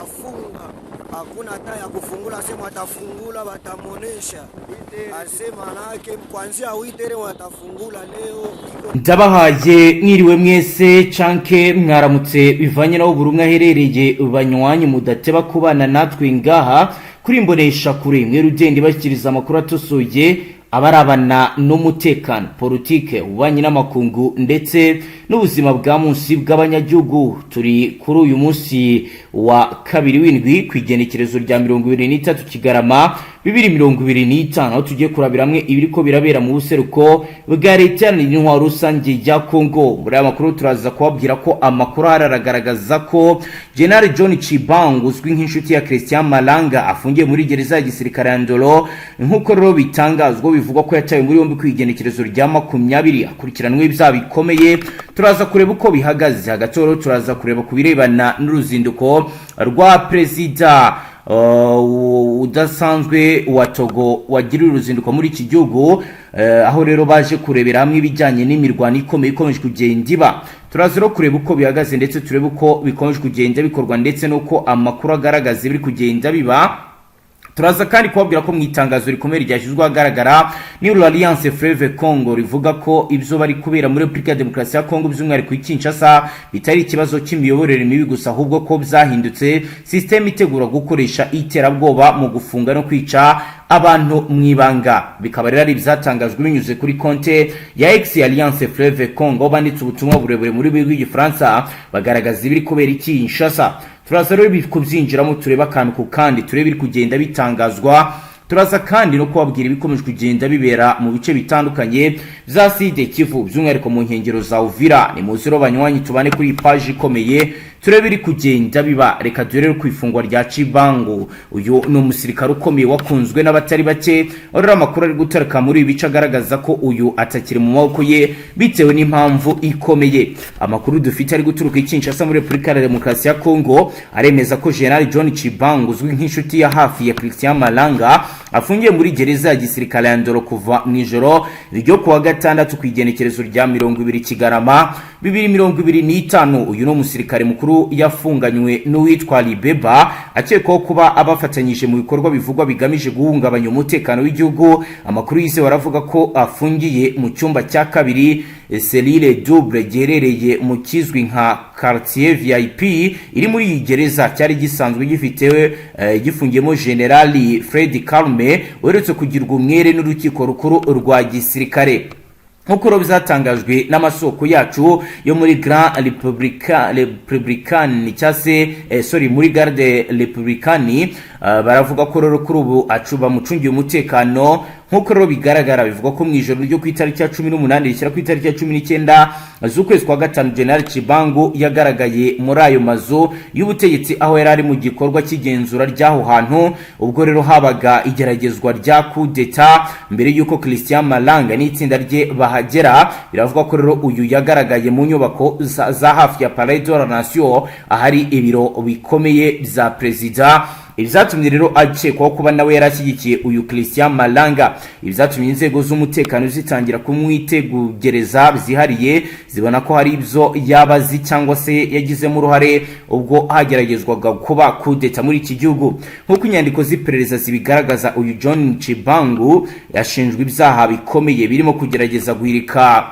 Banafunga, hakuna hata ya kufungula, sema atafungula batamonesha, asema nake kuanzia 8h watafungula leo iko. Ndabahaye mwiriwe mwese canke mwaramutse, bivanye naho buri umwe aherereye. Banywanyi mudateba kubana natwe ngaha kuri Imbonesha Kure imwe rugenda ibashyikiriza amakuru atosoye abarabana n'umutekano, politike, ububanyi n'amakungu ndetse n'ubuzima bwa munsi bw'abanyagihugu. Turi kuri uyu munsi wa kabiri w'indwi, ku igenekerezo rya 23 Kigarama 2025, aho tugiye kurabira hamwe ibiriko birabera mu buseruko bwa Leta Iharanira Intwaro Rusange ya Kongo. Muri aya makuru turaza kubabwira ko amakuru ahari aragaragaza ko General John Chibangu, uzwi nk'inshuti ya Christian Malanga, afungiye muri gereza ya gisirikare ya Ndolo. Nk'uko rero bitangazwa, bivugwa ko yatawe muri yombi ku igenekerezo rya 20, akurikiranwe ibyaha bikomeye. Turaza kureba uko bihagaze. Hagati rero turaza kureba ku birebana n'uruzinduko rwa perezida udasanzwe wa Togo wagiriye uruzinduko muri iki gihugu, aho rero baje kurebera hamwe ibijyanye n'imirwano ikomeye ikomeje kugenda iba. Turaza rero kureba uko bihagaze, ndetse turebe uko bikomeje kugenda bikorwa, ndetse n'uko amakuru agaragaza ibiri kugenda biba. Turaza kandi kubabwira ko mu itangazo rikomeye ryashyizwe ahagaragara ni Alliance Fleuve Congo, rivuga ko ibyo bari kubera muri Repubulika ya Demokarasi ya Congo, by'umwihariko i Kinshasa, bitari ikibazo cy'imiyoborere mibi gusa, ahubwo ko byahindutse système itegura gukoresha iterabwoba mu gufunga no kwica abantu mu ibanga. Bikaba rero ari ibyatangajwe binyuze kuri konte ya X ya Alliance Fleuve Congo. Banditse ubutumwa burebure muri rurimi rw'Igifaransa, bagaragaza ibiri kubera i Kinshasa. Turaza rero kubyinjiramo, turebe akantu ku kandi, turebe ibiri kugenda bitangazwa. Turaza kandi no kubabwira ibikomeje kugenda bibera mu bice bitandukanye bya Sud Kivu, by'umwihariko mu nkengero za Uvira. Ni muzi rero banywanyi, tubane kuri iyi paji ikomeye, turebe iri kugenda biba. Reka dore ku ifungwa rya Cibangu. Uyu ni umusirikare ukomeye wakunzwe n'abatari bake. Rero amakuru ari gutarika muri ibi bice agaragaza ko uyu atakiri mu maboko ye bitewe n'impamvu ikomeye. Amakuru dufite ari guturuka i Kinshasa muri Repubulika ya Demokarasi ya Kongo aremeza ko General John Cibangu, uzwi nk'inshuti ya hafi ya Christian Malanga, afungiye muri gereza ya gisirikare ya Ndolo kuva mu ijoro ryo kuwa gatandatu, ku igenekerezo rya 20 Kigarama 2025. Uyu ni umusirikare mukuru yafunganywe n'uwitwa Libeba, akekwaho kuba abafatanyije mu bikorwa bivugwa bigamije guhungabanya umutekano w'igihugu. Amakuru yizewe aravuga ko afungiye mu cyumba cya kabiri, cellule double, giherereye mu kizwi nka quartier VIP iri muri iyi gereza, cyari gisanzwe gifite gifungiyemo Generali Fred Calme, uherutse kugirwa umwere n'urukiko rukuru rwa gisirikare. Nk'uko rero bizatangajwe n'amasoko yacu yo muri Grand Republican, cyangwa se sorry, muri Garde Republican, baravuga ko rero kuri ubu bamucungiye umutekano. Nk'uko rero bigaragara, bivuga ko mu ijoro ryo ku itariki ya 18 rishyira ku itariki ya 19 z'ukwezi kwa gatanu, General Cibangu yagaragaye muri ayo mazu y'ubutegetsi, aho yari ari mu gikorwa cy'igenzura ry'aho hantu, ubwo rero habaga igeragezwa rya kudeta mbere y'uko Christian Malanga n'itsinda rye bahagera. Biravuga ko rero uyu yagaragaye mu nyubako za hafi ya Palais de la Nation, ahari ibiro bikomeye bya perezida. Ibyatumye rero akekwaho kuba nawe yari ashyigikiye uyu Christian Malanga. Ibyatumye inzego z'umutekano zitangira kumwitegereza byihariye, zibona ko hari ibyo yaba azi cyangwa se yagizemo uruhare ubwo hageragezwaga kuba kudeta muri iki gihugu. Nk'uko inyandiko z'iperereza zibigaragaza, uyu John Chibangu yashinjwe ibyaha bikomeye birimo kugerageza guhirika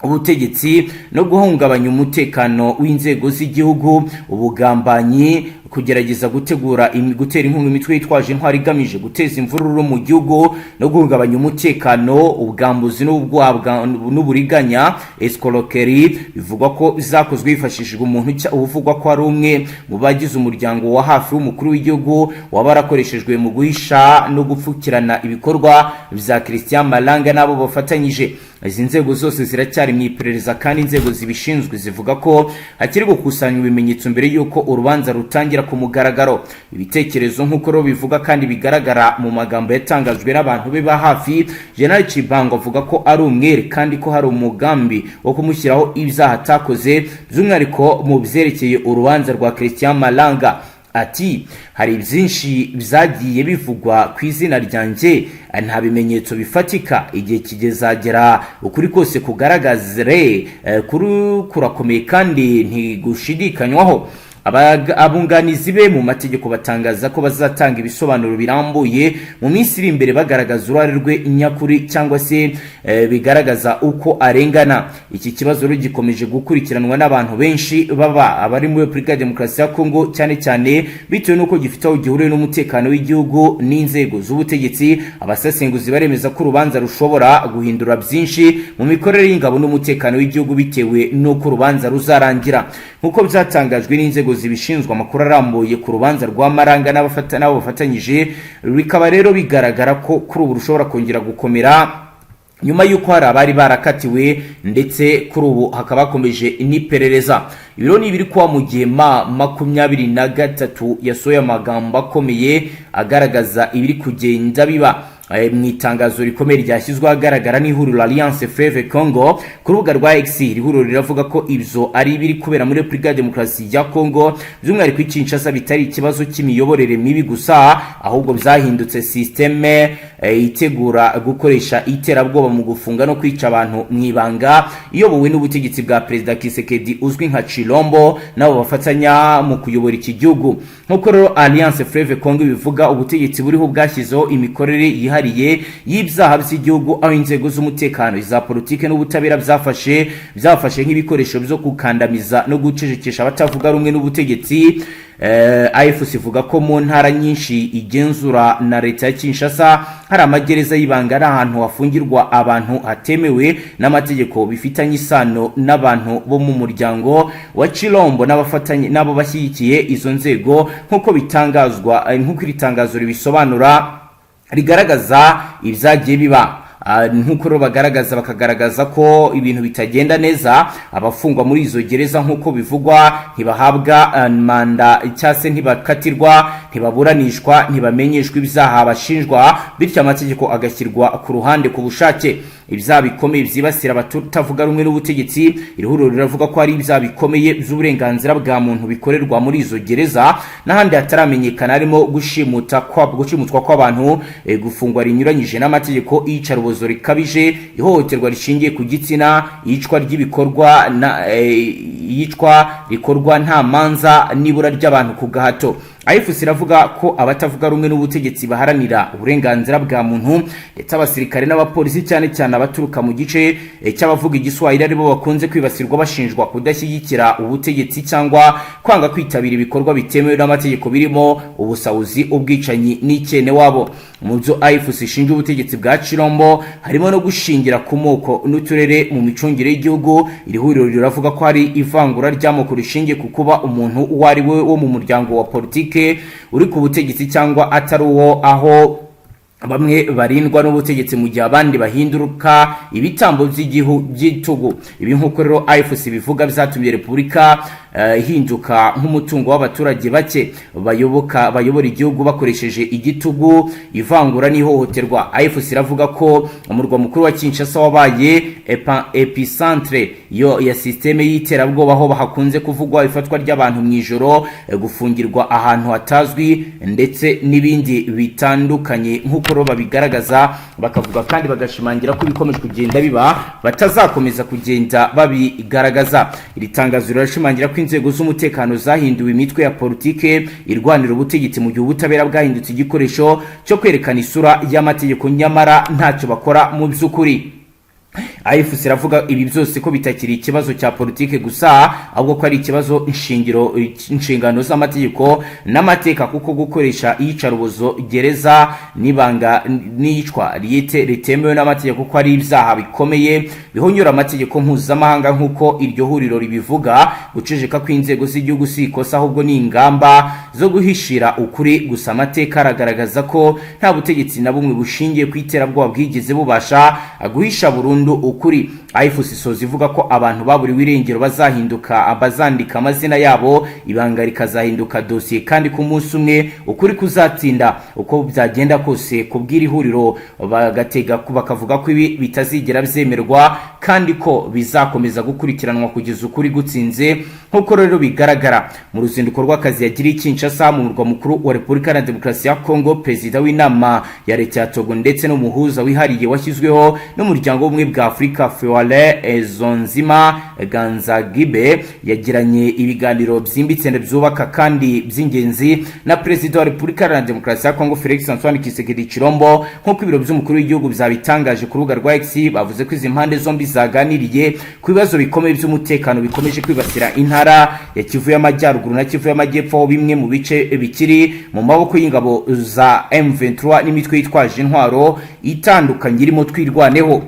ubutegetsi no guhungabanya umutekano w'inzego z'igihugu, ubugambanyi, kugerageza gutegura gutera inkunga imitwe yitwaje intwari igamije guteza imvururu mu gihugu no guhungabanya umutekano, ubwambuzi n'uburiganya, escroquerie, bivugwa ko zakozwe hifashishijwe umuntu uvugwa ko ari umwe mu bagize umuryango wa hafi w'umukuru w'igihugu, waba warakoreshejwe mu guhisha no gupfukirana ibikorwa bya Christian Malanga n'abo bafatanyije. Izi nzego zose ziracyari mu iperereza, kandi inzego zibishinzwe zivuga ko hakiri gukusanya ibimenyetso mbere y'uko urubanza rutangira ku mugaragaro. Ibitekerezo, nk'uko rero bivuga kandi bigaragara mu magambo yatangajwe n'abantu be ba hafi, General Chibango avuga ko ari umwere kandi ko hari umugambi wo kumushyiraho ibyaha atakoze, by'umwihariko mu byerekeye urubanza rwa Christian Malanga. Ati: "Hari byinshi byagiye bivugwa ku izina ryanjye, nta bimenyetso bifatika. Igihe kigezagera ukuri kose kugaragazre. Kuri kurakomeye kandi ntigushidikanywaho." Abunganizi be mu mategeko batangaza ko bazatanga ibisobanuro birambuye mu minsi iri imbere, bagaragaza uruhare rwe nyakuri cyangwa se bigaragaza uko arengana. Iki kibazo rero gikomeje gukurikiranwa n'abantu benshi, baba abari muri Repubulika ya Demokarasi ya Kongo cyane cyane, bitewe n'uko gifite aho gihuriye n'umutekano w'igihugu n'inzego z'ubutegetsi. Abasesenguzi baremeza ko urubanza rushobora guhindura byinshi mu mikorere y'ingabo n'umutekano w'igihugu, bitewe n'uko urubanza ruzarangira. Nk'uko byatangajwe n'inzego zibishinzwe, amakuru arambuye ku rubanza rwa Maranga n'abo bafatanyije bikaba rero bigaragara ko kuri ubu rushobora kongera gukomera nyuma y'uko hari abari barakatiwe, ndetse kuri ubu hakaba hakomeje n'iperereza. Ibiro ni ibiri kuba mu gihe M23 yasohoye amagambo akomeye agaragaza ibiri kugenda biba. Mu itangazo rikomeye ryashyizwe ahagaragara n'ihuriro Alliance Fleuve Congo ku rubuga rwa X, iri huriro riravuga ko ibyo ari ibiri kubera muri Repubulika ya Demokarasi ya Congo, by'umwihariko i Kinshasa, bitari ikibazo cy'imiyoborere mibi gusa, ahubwo byahindutse système itegura gukoresha iterabwoba mu gufunga no kwica abantu mu ibanga, iyobowe n'ubutegetsi bwa Perezida Tshisekedi uzwi nka Tshilombo n'abo bafatanya mu kuyobora iki gihugu. Nk'uko rero Alliance Fleuve Congo ibivuga, ubutegetsi buriho bwashyizeho imikorere yihariye y'ibyaha by'igihugu, aho inzego z'umutekano, iza politike n'ubutabera byafashe nk'ibikoresho byo gukandamiza no gucecekesha abatavuga rumwe n'ubutegetsi. AFC ivuga ko mu ntara nyinshi igenzura na leta ya Kinshasa hari amagereza y'ibanga n'ahantu hafungirwa abantu hatemewe n'amategeko, bifitanye isano n'abantu bo mu muryango wa Tshilombo n'abafatanye n'abo bashyigikiye izo nzego, nk'uko bitangazwa, nk'uko iri tangazo ribisobanura, rigaragaza ibyagiye biba. Nk'uko rero bagaragaza, bakagaragaza ko ibintu bitagenda neza. Abafungwa muri izo gereza, nk'uko bivugwa, ntibahabwa manda cyangwa se ntibakatirwa, ntibaburanishwa, ntibamenyeshwa ibyaha bashinjwa, bityo amategeko agashyirwa ku ruhande ku bushake. Ibyaha bikomeye byibasira abatavuga rumwe n'ubutegetsi: iri huriro riravuga ko hari ibyaha bikomeye by'uburenganzira bwa muntu bikorerwa muri izo gereza n'ahandi hataramenyekana, harimo gushimutwa kw'abantu, gufungwa rinyuranyije n'amategeko, iyicarubozo rikabije, ihohoterwa rishingiye ku gitsina, iyicwa ry'ibikorwa na iyicwa rikorwa nta manza n'ibura ry'abantu ku gahato. AFC iravuga ko abatavuga rumwe n'ubutegetsi baharanira uburenganzira bwa muntu, ndetse abasirikare n'abapolisi, cyane cyane abaturuka mu gice cy'abavuga Igiswahili, aribo bakunze kwibasirwa, bashinjwa kudashyigikira ubutegetsi cyangwa kwanga kwitabira ibikorwa bitemewe n'amategeko birimo ubusahuzi, ubwicanyi n'ikene wabo. Mu byo AFC ishinja ubutegetsi bwa Tshilombo harimo no gushingira ku moko n'uturere mu micungire y'igihugu. Iri huriro riravuga ko hari ivangura ry'amoko rishingiye ku kuba umuntu uwo ari we wo mu muryango wa politike uri ku butegetsi cyangwa atari uwo, aho bamwe barindwa n'ubutegetsi mu gihe abandi bahinduka ibitambo by'igitugu. Ibi, nk'uko rero AFC bivuga, byatumye repubulika ihinduka nk'umutungo w'abaturage bake bayoboka bayobora igihugu bakoresheje igitugu, ivangura n'ihohoterwa. AFC iravuga ko umurwa mukuru wa Kinshasa wabaye épicentre yo ya système y'iterabwoba, aho hakunze kuvugwa ifatwa ry'abantu mu ijoro, gufungirwa ahantu hatazwi ndetse n'ibindi bitandukanye, nk'uko rero babigaragaza. Bakavuga kandi bagashimangira ko ibikomeje kugenda biba batazakomeza kugenda babigaragaza. Iri tangazo rirashimangira ko inzego z'umutekano zahinduwe imitwe ya politike irwanira ubutegetsi, mu gihe ubutabera bwahindutse igikoresho cyo kwerekana isura y'amategeko nyamara ntacyo bakora mu by'ukuri. AFC iravuga ibi byose ko bitakiri ikibazo cya politike gusa, ahubwo ko ari ikibazo inshingiro inshingano z'amategeko n'amateka, kuko gukoresha iyicarubozo, gereza n'ibanga n'iyicwa ritemewe n'amategeko ko ari ibyaha bikomeye bihonyura amategeko mpuzamahanga, nk'uko iryo huriro ribivuga. Guceceka kw'inzego z'igihugu si ikosa, ahubwo ni ingamba zo guhishira ukuri. Gusa amateka aragaragaza ko nta butegetsi na bumwe bushingiye ku iterabwoba bwigeze bubasha guhisha burundu ukuri. AFC isoza ivuga ko abantu baburiwe irengero bazahinduka bazandika amazina yabo, ibanga rikazahinduka dosiye, kandi ku munsi umwe ukuri kuzatsinda uko byagenda kose. Kubw'iri huriro, bagatega bakavuga ko ibi bitazigera byemerwa kandi ko bizakomeza gukurikiranwa kugeza ukuri gutsinze. Nk'uko rero bigaragara, mu ruzinduko rw'akazi yagiriye i Kinshasa, mu murwa mukuru wa Repubulika ya Demokarasi ya Kongo, perezida w'inama ya leta ya Togo ndetse n'umuhuza wihariye washyizweho n'umuryango w'ubumwe bwa bwa Afurika, Faure Zonzima Ganzagibe, yagiranye ibiganiro byimbitse byubaka kandi by'ingenzi na Perezida wa Repubulika Iharanira Demokarasi ya Kongo, Felix Antoine Tshisekedi Tshilombo, nk'uko ibiro by'umukuru w'igihugu byabitangaje ku rubuga rwa X. Bavuze ko izi mpande zombi zaganiriye ku bibazo bikomeye by'umutekano bikomeje kwibasira intara ya Kivu y'Amajyaruguru na Kivu y'Amajyepfo, aho bimwe mu bice bikiri mu maboko y'ingabo za M23 n'imitwe yitwaje intwaro itandukanye irimo Twirwaneho.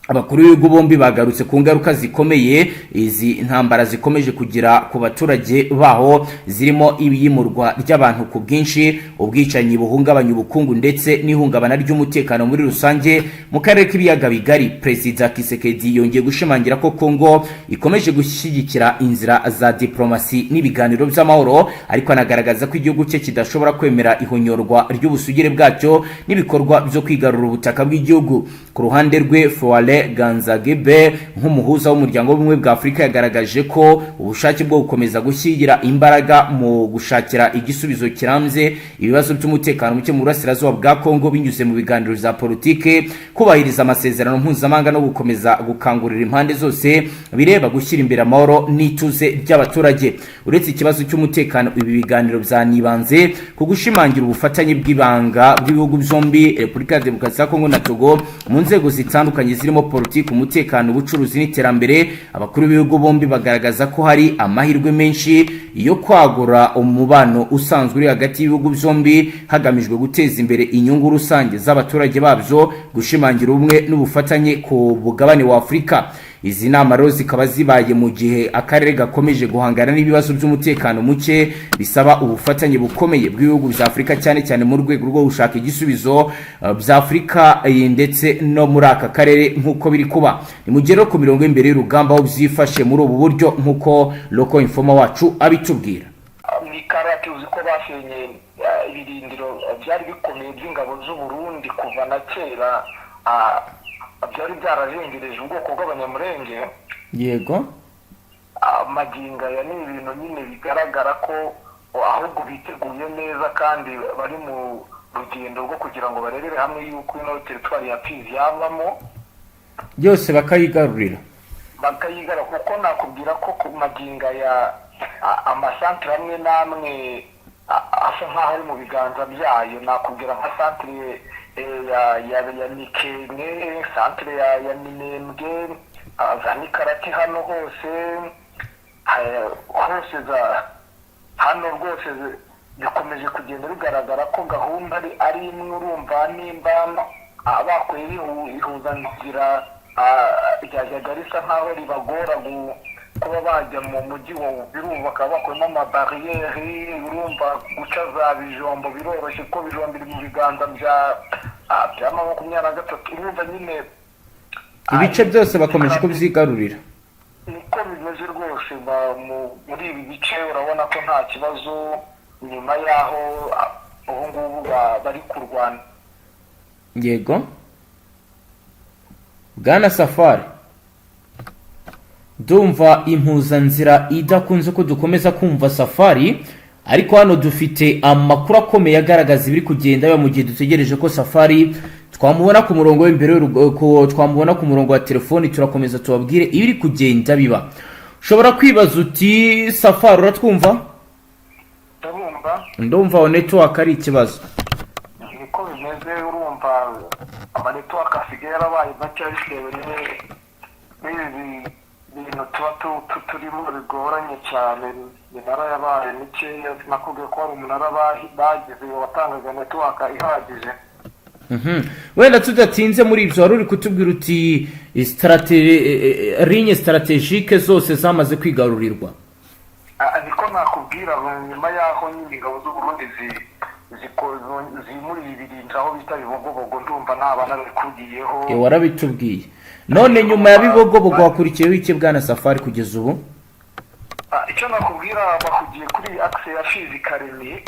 Abakuru b'ibihugu bombi bagarutse ku ngaruka zikomeye izi ntambara zikomeje kugira ku baturage baho, zirimo iyimurwa ry'abantu ku bwinshi, ubwicanyi buhungabanya ubukungu ndetse n'ihungabana ry'umutekano muri rusange mu karere k'Ibiyaga Bigari. Perezida Tshisekedi yongeye gushimangira ko Kongo ikomeje gushyigikira inzira za diplomasi n'ibiganiro by'amahoro, ariko anagaragaza ko igihugu cye kidashobora kwemera ihonyorwa ry'ubusugire bwacyo n'ibikorwa byo kwigarurira ubutaka bw'igihugu. Ku ruhande rwe, Faure Ganzagebe, nk'umuhuza w'Umuryango w'Ubumwe bwa Afurika, yagaragaje ko ubushake bwo gukomeza gushyira imbaraga mu gushakira igisubizo kirambye ibibazo by'umutekano muke mu burasirazuba bwa Kongo binyuze mu biganiro bya politike, kubahiriza amasezerano mpuzamahanga no gukomeza gukangurira impande zose bireba gushyira imbere amahoro n'ituze ry'abaturage. Uretse ikibazo cy'umutekano, ibi biganiro byanibanze ku gushimangira ubufatanye bw'ibanga bw'ibihugu byombi, Repubulika ya Demokarasi ya Kongo na Togo, mu nzego zitandukanye zirimo politiki, umutekano, ubucuruzi n'iterambere. Abakuru b'ibihugu bombi bagaragaza ko hari amahirwe menshi yo kwagura umubano usanzwe uri hagati y'ibihugu byombi, hagamijwe guteza imbere inyungu rusange z'abaturage babyo, gushimangira ubumwe n'ubufatanye ku mugabane wa Afurika. Izi nama rero zikaba zibaye mu gihe akarere gakomeje guhangana n'ibibazo by'umutekano muke bisaba ubufatanye bukomeye bw'ibihugu bya Afurika, cyane cyane mu rwego rwo gushaka igisubizo bya Afurika ndetse no muri aka karere nk'uko biri kuba. Ni mu gihe rero ku mirongo y'imbere y'urugamba aho byifashe muri ubu buryo, nk'uko local informer wacu abitubwira. Ni Karati, uzi ko basenye ibirindiro byari bikomeye by'ingabo z'u Burundi kuva na kera, byari byarazengereje ubwoko bw'Abanyamurenge. Magingo aya ni ibintu nyine bigaragara ko ahubwo biteguye neza kandi bari mu rugendo rwo kugira ngo barebere hamwe yuko ino teritwari ya Fizi yavamo. Byose bakayigarurira. Bakayigara, kuko nakubwira ko ku magingo aya amasantere amwe n'amwe asa nk'aho ari mu biganza byayo. Nakubwira nka santere ya Mikenke, santere ya Minembwe, za Mikarati, hano hose hose za hano rwose bikomeje kugenda bigaragara ko gahunda ari imwe. Urumva nimba bakuye ihuzanzira ryajyaga risa nkaho ribagora kuba bajya mu mujyi wa Uvira, bakaba bakuyemo amabariyeri. Urumva guca za Bijombo biroroshye kuko Bijombo iri mu biganza bya 23. Urumva nyine ibice byose bakomeje kubyigarurira. Niko bimeze rwose. Muri ibi bice urabona ko nta kibazo nyuma y'aho ubu ngubu bari kurwana. Yego, bwana Safari, ndumva impuzanzira idakunze ko dukomeza kumva Safari, ariko hano dufite amakuru akomeye agaragaza ibiri kugenda biba mu gihe dutegereje ko Safari twamubona ku murongo w'imbere twamubona ku murongo wa telefoni. Turakomeza tubabwire ibiri kugenda biba. Ushobora kwibaza uti: "Safari, uratwumva?" Ndabumva. Ndumva aho network ari ikibazo. Niko bimeze, urumva amanetwork asigaye yarabaye make bitewe n'ibi bintu tuba turimo bigoranye cyane. Iminara yabaye mikeya. Nakubwiye ko hari umunara bagize watangaga network ihagije. Wenda tudatinze muri ibyo, wari uri kutubwira uti ligne stratégique zose zamaze kwigarurirwa. Niko nakubwira, nyuma y'aho nyine ingabo z'u Burundi zimuriye ibirindiro aho bita Bibogobogo, ndumva nta bana babikugiyeho. Warabitubwiye. None nyuma ya Bibogobogo hakurikiyeho iki, bwana Safari, kugeza ubu? Icyo nakubwira, bahugiye kuri axe ya Fizi Karemi.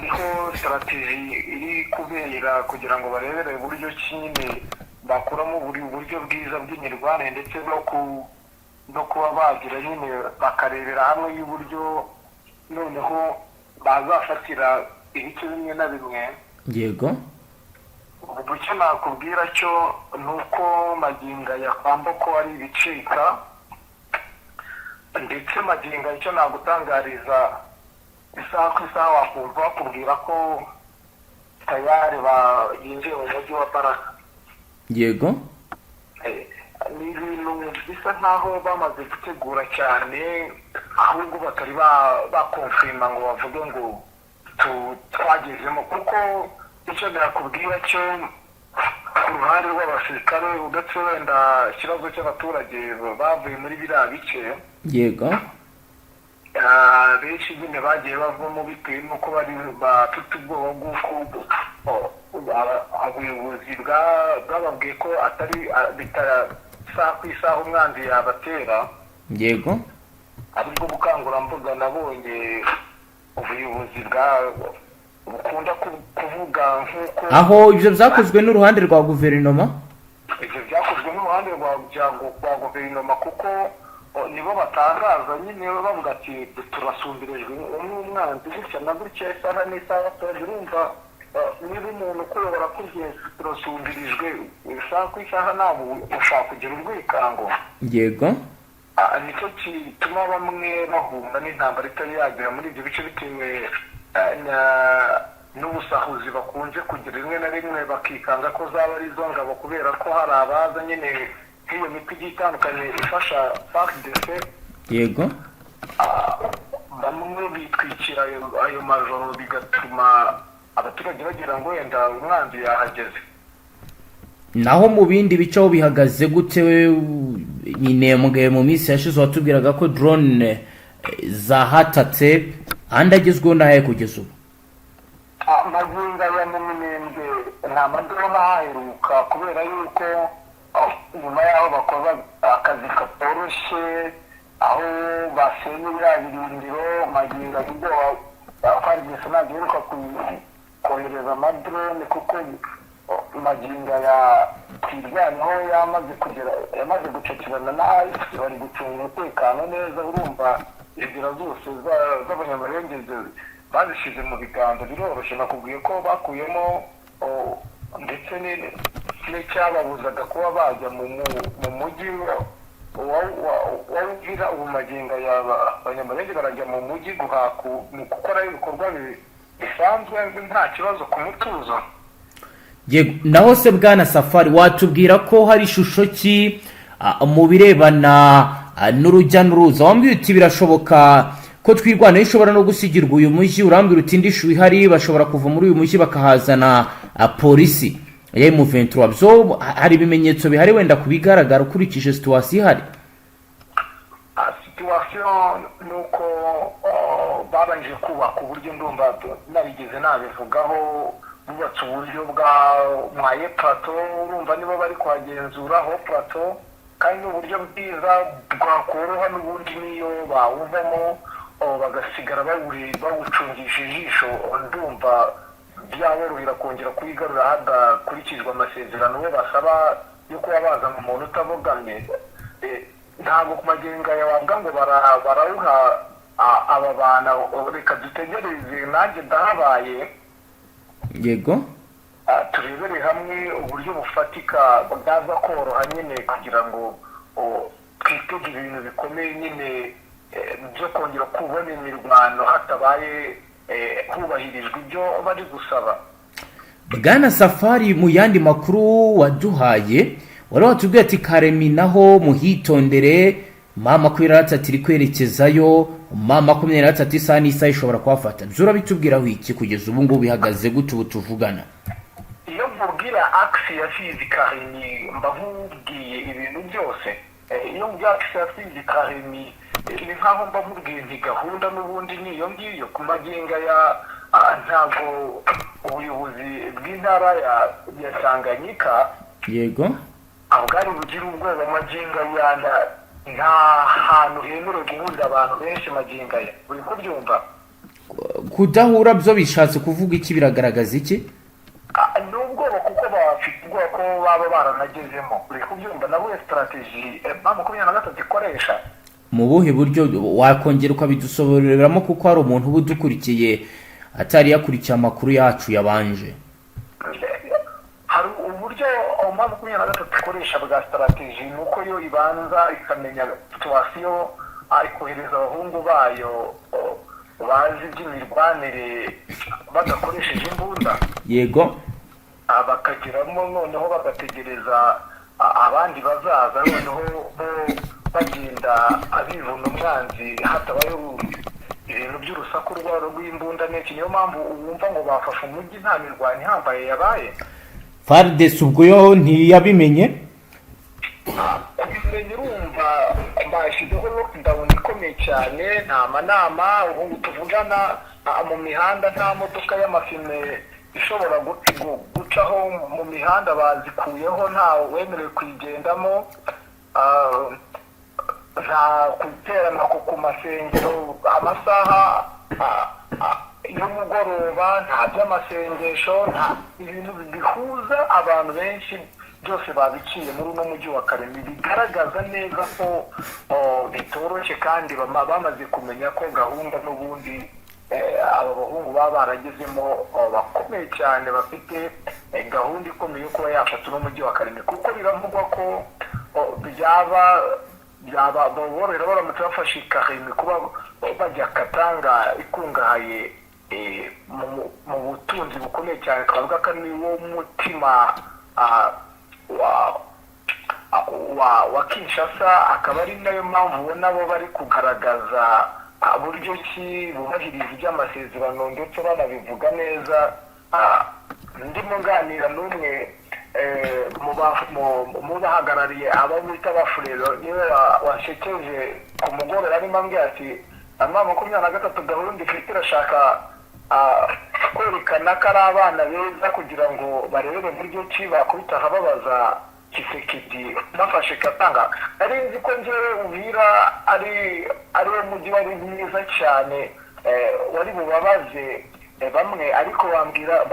Niho stratégie iri kubera kugira ngo barebere uburyo ki nyine bakuramo buri buryo bwiza bw'imirwanire, ndetse no kuba bagira nyine bakarebera hamwe y'uburyo noneho bazafatira ibice bimwe na bimwe. Ubu icyo nakubwira cyo ni uko magingo aya kwa Mboko ari ibicika, ndetse magingo aya icyo nagutangariza, isaha ku isaha wakumva bakubwira ko tayari binjiye mu mujyi wa Baraka. Ni ibintu bisa nkaho bamaze gutegura cyane, ahubwo batari bakonfirima ngo bavuge ngo twagezemo, kuko icyo nakubwira cyo ku ruhande rw'abasirikare, uretse wenda ikibazo cy'abaturage bavuye muri biriya bice, benshi nyine bagiye bavamo bitewe n'uko bari bafite ubwoba bw'uko ubuyobozi bwababwiye ko atari bitara isaha ku isaha umwanzi yabatera. Aribwo bukangurambaga nabonye ubuyobozi bwa bukunda kuvuga nk'uko Aho ibyo byakozwe n'uruhande rwa guverinoma? Ibyo byakozwe n'uruhande rwa guverinoma, kuko nibo batangaza nyine bavuga ati turasumbirijwe n'umwanzi gutya na gutya, isaha n'isaha. Urumva, niba umuntu ukuyobora akubwiye turasumbirijwe isaha ku isaha, ntabwo ushaka kugira urwikango. Nicyo gituma bamwe bahunga n'intambara itari yagera muri ibyo bice, bitewe n'ubusahuzi bakunze kugira rimwe na rimwe, bakikanga ko zaba ari izo ngabo, kubera ko hari abaza nyine nk'iyo mitwe igiye itandukanye ifasha FARDC. Bamwe bitwikira ayo majoro, bigatuma abaturage bagira ngo wenda umwanzi yahageze. Naho mu bindi bice aho bihagaze gute? Minembwe mu minsi yashize watubwiraga ko drone zahatatse, andi agezweho n'ayahe kugeza ubu? Magingo aya mu Minembwe nta madrone ahaheruka, kubera yuko nyuma y'aho bakoze akazi katoroshye, aho basenye biriya birindiro, magingo aya ubwoba FARDC ntabwo iheruka kohereza amadrone, kuko magingo aya Twirwaneho yamaze kugera, yamaze gucakirana na AFC, bari gucunga umutekano neza. Urumva inzira zose z'Abanyamurenge bazishyize mu biganza, biroroshye. Nakubwiye ko bakuyemo ndetse n'icyababuzaga kuba bajya mu mujyi wa Uvira. Ubu magingo aya Abanyamurenge barajya mu mujyi mu gukora ibikorwa bisanzwe nta kibazo, ku mutuzo. Yego. Naho se bwana Safari, watubwira ko hari ishusho ki mu birebana n'urujya n'uruza? Wambwira uti birashoboka ko Twirwaneho ishobora no gusigirwa uyu mujyi, urambwira uti indi shu ihari, bashobora kuva muri uyu mujyi bakahazana polisi ya M23. Byo hari ibimenyetso bihari wenda ku bigaragara ukurikije situation ihari? Situation ni uko babanje kubaka uburyo, ndumva narigeze nabivugaho, bubatse uburyo bwa moyen plateau. Urumva nibo bari kuhagenzura haut plateau, kandi ni uburyo bwiza bwakoroha n'ubundi niyo bawuvamo, bagasigara bawucungisha ijisho, ndumva byaborohera kongera kuyigarura hadakurikijwe amasezerano bo basaba yo kuba bazana umuntu utabogamye. Ntabwo ku magingo aya wavuga ngo barawuha aba bantu. Reka dutegereze, nanjye ndahabaye. Turebere hamwe uburyo bufatika bwaza koroha nyine kugira ngo twitege ibintu bikomeye nyine byo kongera kubona imirwano hatabaye hubahirijwe ibyo bari gusaba. Bwana Safari, mu yandi makuru waduhaye wari watubwiye ati Karemi naho muhitondere, M23 iri kwerekezayo, M23 isaha n'isaha ishobora kuhafata. Byo urabitubwiraho iki? Kugeza ubu ngubu bihagaze gute ubu tuvugana? Iyo nkubwira axe ya Fizi Karemi, mba nkubwiye ibintu byose. Iyo mbwira axe ya Fizi Karemi, ni nkaho mba nkubwiye nti gahunda n'ubundi ni iyo ngiyo. Ku magingo ya ntabwo ubuyobozi bw'intara ya Tanganyika bwari bugire ubwoba. Magingo aya nta hantu hemerewe guhurira abantu benshi magingo aya, uri kubyumva? Kudahura byo bishatse kuvuga iki? Biragaragaza iki? Ni ubwoba, kuko bafite ubwoba ko baba baranagezemo, uri kubyumva? Nawe stratégie M23 ikoresha. Mu buhe buryo? Wakongera ukabidusobanuriramo, kuko hari umuntu uba udukurikiye atari yakurikiye amakuru yacu yabanje. Hari Uburyo M23 ikoresha bwa stratégie ni uko yo ibanza ikamenya situation, ikohereza abahungu bayo bazi iby'imirwanire badakoresheje imbunda. Bakageramo, noneho bagategereza abandi bazaza, noneho bo bagenda abivuna umwanzi hatabayeho ibintu by'urusaku rw'imbunda n'iki. Niyo mpamvu wumva ngo bafashe umujyi nta mirwano ihambaye yabaye. FARDC ubwo yo ntiyabimenye? Kubimenya, urumva bashyizeho lockdown ikomeye cyane, nta manama. Ubu tuvugana, mu mihanda nta modoka y'amafime ishobora gucaho mu mihanda, bazikuyeho, nta wemerewe kuyigendamo. Nta guterana ku masengero amasaha y'umugoroba, nta by'amasengesho, nta ibintu bihuza abantu benshi, byose babiciye muri uno mujyi wa Kalemie. Bigaragaza neza ko bitoroshye, kandi bamaze kumenya ko gahunda n'ubundi aba bahungu baba baragezemo bakomeye cyane, bafite gahunda ikomeye yo kuba yafata uno mujyi wa Kalemie, kuko biravugwa ko byaba borohera baramutse bafashe Kalemie kuba bajya Katanga ikungahaye mu butunzi bukomeye cyane. Twavuga ko ari wo mutima wa Kinshasa, akaba ari nayo mpamvu ubona bo bari kugaragaza buryo ki bubahiriza iby'amasezerano, ndetse banabivuga neza. Ndimo nganira n'umwe mu bahagarariye abo bita Bafurero, niwe washekeje ku mugoroba, arimo ambwira ati: "M23 gahunda ifite irashaka kwerekana ko ari abana beza kugira ngo barebe buryo ki bakubita babaza Tshisekedi bafashe Katanga." Nari nzi ko njyewe Uvira ari wo mujyi wari mwiza cyane, wari bubabaze bamwe, ariko bambwira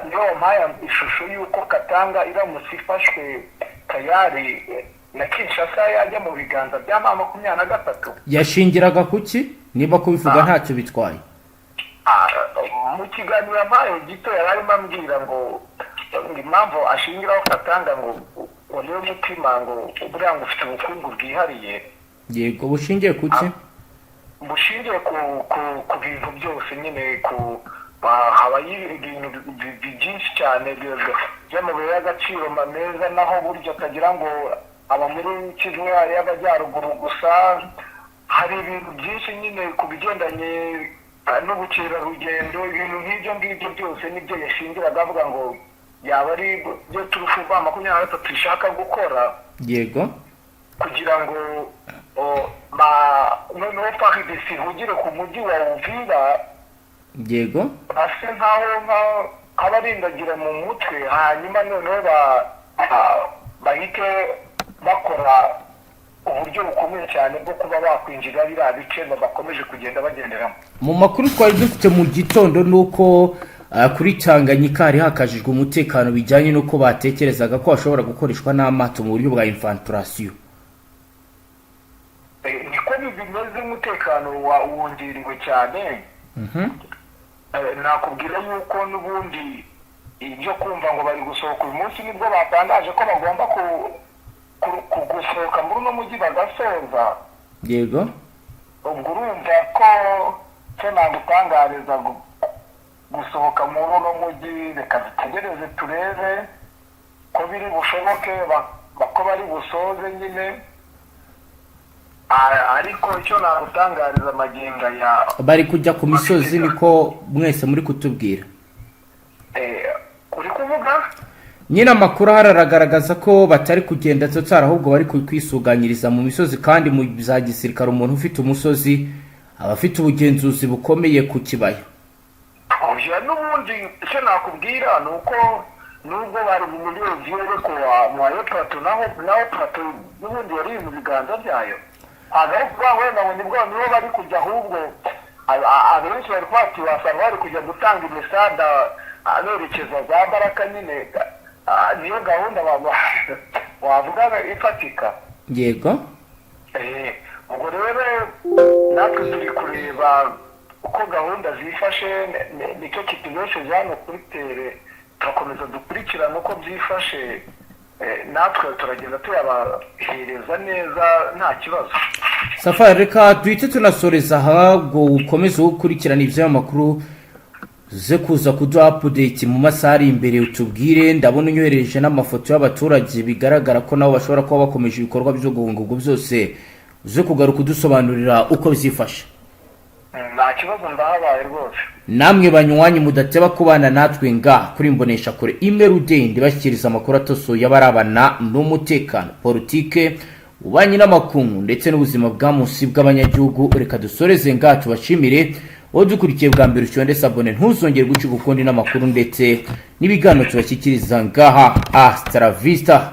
niyo wampaye ishusho y'uko Katanga iramutse ifashwe tayari na Kinshasa yajya mu biganza bya M23. Yashingiraga kuki, niba kubivuga ntacyo bitwaye? Mu kiganiro yampaye gito yari arimo ambwira ngo impamvu ashingiraho Katanga ngo niwe mutima, ngo buriya ngo ufite ubukungu bwihariye. Yego, bushingiye kuki? Bushingiye ku bintu byose nyine, ku habayo ibintu byinshi cyane by'amabuye y'agaciro meza, naho burya atagira ngo aba muri Kivu y'Amajyaruguru gusa. Hari ibintu byinshi nyine ku bigendanye n'ubukerarugendo, ibintu nk'ibyo ngibyo byose nibyo yashingiraga avuga ngo yaba ari byo turufu M23 ishaka gukora kugira ngo noneho FARDC ihugire ku mujyi wa Uvira, base nkaho nk'abarindagira mu mutwe, hanyuma noneho bahite bakora uburyo bukomeye cyane bwo kuba bakwinjira biriya bice bakomeje kugenda bagenderamo. Mu makuru twari dufite mu gitondo ni uko kuri Tanganyika hari hakajijwe umutekano, bijyanye n'uko batekerezaga ko hashobora gukoreshwa n'amato mu buryo bwa infiltration. Niko bimeze, umutekano wongerewe cyane. Nakubwira yuko n'ubundi ibyo kumva ngo bari gusohoka uyu munsi, nibwo batangaje ko bagomba gusohoka muri uno mujyi bagasoza. Ubwo urumva ko cyo nagutangariza gusohoka muri uno mujyi, reka dutegereze turebe ko biri bushoboke, ko bari busoze nyine. Ariko icyo nagutangariza magingo aya, Bari kujya ku misozi, niko mwese muri kutubwira? Uri kuvuga? Nyine amakuru ahari aragaragaza ko batari kugenda totari, ahubwo bari kwisuganyiriza mu misozi, kandi mu za gisirikare umuntu ufite umusozi aba afite ubugenzuzi bukomeye ku kibaya. Oya, n'ubundi icyo nakubwira ni uko nubwo bari muri Uvira, ariko wa plateau naho plateau n'ubundi yari mu biganza byayo. Ntabwo ari ukuvuga ngo wenda ngo nibwo niho bari kujya, ahubwo abenshi bari kuvuga ati wasanga bari kujya gutanga imisada berekeza za Baraka nyine. Niyo gahunda wavuga ifatika. Ubwo rero natwe turi kureba uko gahunda zifashe, nicyo kitubesheje hano kuri terrain, turakomeza dukurikirane. gukurikirana uko byifashe, natwe turagenda tuyabahereza neza, nta kibazo. Safari, reka duhite tunasoreza aha ngo ukomeze gukurikirana iby'ayo makuru, uze kuza kuduha update mu masaha ari imbere, utubwire. Ndabona unyohereje n'amafoto y'abaturage, bigaragara ko nabo bashobora kuba bakomeje ibikorwa byo guhunga. Ubwo byose uze kugaruka udusobanurira uko byifashe. Nta kibazo, ndahabaye rwose. Namwe banywanyi mudateba kubana natwe nga kuri Imbonesha Kure imwe rudende, bashyikiriza amakuru atosoye abarabana n'umutekano, politike, ububanyi n'amakungu ndetse n'ubuzima bwa munsi bw'abanyagihugu, reka dusoreze ngaha, tubashimire. Wowe dukurikiye bwa mbere, ucyonde s'abonner, ntuzongere gucika ukundi n'amakuru ndetse n'ibiganiro tubashyikiriza ngaha. Hasta la vista.